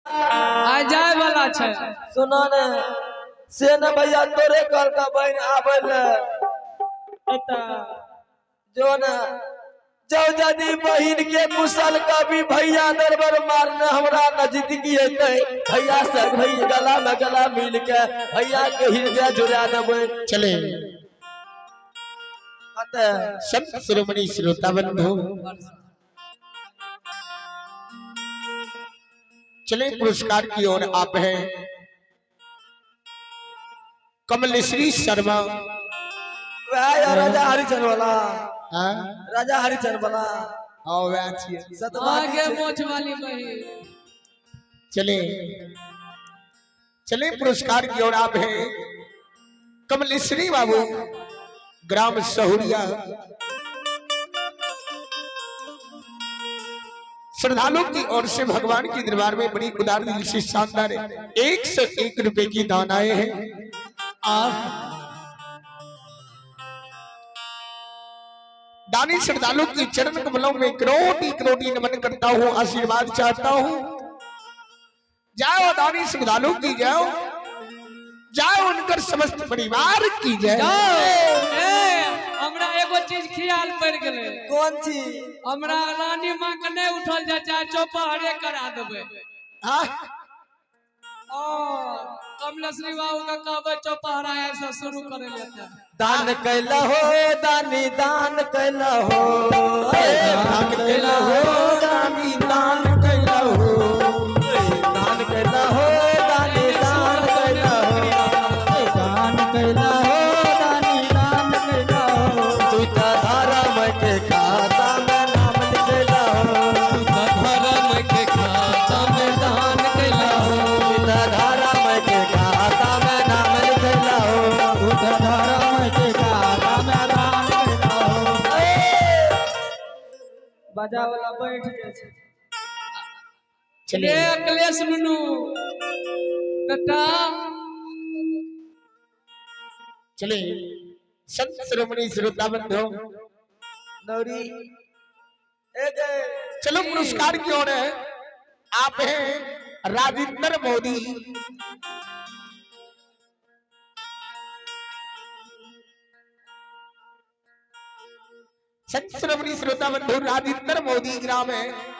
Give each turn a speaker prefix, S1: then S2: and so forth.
S1: आ जाय वाला छै।
S2: सुनो ने से न भैया तोरे कहल का बहन आबै ले जो न जो यदि बहिन के कुशल कभी भैया दरबार मारने हमरा नजदीकी हेतै भैया से भैया गला में गला मिल के भैया के हृदय जुड़ा देबै।
S3: चले
S2: कतऽ
S3: संत शिरोमणि श्रोता बंधु, चले पुरस्कार की ओर आप हैं कमलेश्वरी शर्मा।
S2: वएह यार राजा हरिचंद वाला।
S3: हाँ?
S2: राजा हरिचंद वाला।
S3: हाँ, वएह छियै।
S2: सतवादी
S1: आगे
S2: छै।
S1: मोछ वाली बहिन।
S3: चले चले पुरस्कार की ओर आप हैं कमलेश्वरी बाबू, ग्राम सहुरिया। श्रद्धालु की ओर से भगवान के दरबार में बड़ी उदार दिल से शानदार 101 रुपए की दान आए हैं। दानी श्रद्धालु के चरण कमलों में करोटी करोटी नमन करता हूँ, आशीर्वाद चाहता हूँ। जाओ दानी श्रद्धालु की जाओ, जाओ उनकर समस्त परिवार की जय।
S1: ए, हमरा एगो चीज ख्याल पड़ गेलै।
S2: कोन चीज?
S1: हमरा रानी माँ के नहीं उठल जाय चाहे चौपहरे करा देबै।
S3: हाँ?
S1: कमलेश्वरी बाबू के कहबै चौपहरा ऐसा शुरू करे लेते।
S2: दान कैला हो दानी दान कैला हो,
S3: दान कैला हो दानी दान कैला हो,
S2: दान कैला हो दानी दान कैला हो,
S4: दान कैला हो दानी दान कैला हो,
S2: तू त धर्म के खाता में नाम लिखेला हो,
S4: तू त धर्म के खाता में दान कैला हो,
S2: तू त धर्म के खाता में नाम लिखेला हो,
S4: तू त धर्म के खाता में दान कैला हो। बाजा वाला बैठ जाइ छै।
S3: चलिए
S1: ए अखिलेश नुनू बेटा।
S3: चले संत शिरोमणि श्रोता बंधु
S2: नौरी ए गे।
S3: चलो पुरस्कार की ओर है आप हैं राजेंद्र मोदी। संत शिरोमणि श्रोता बंधु राजेंद्र मोदी ग्राम है।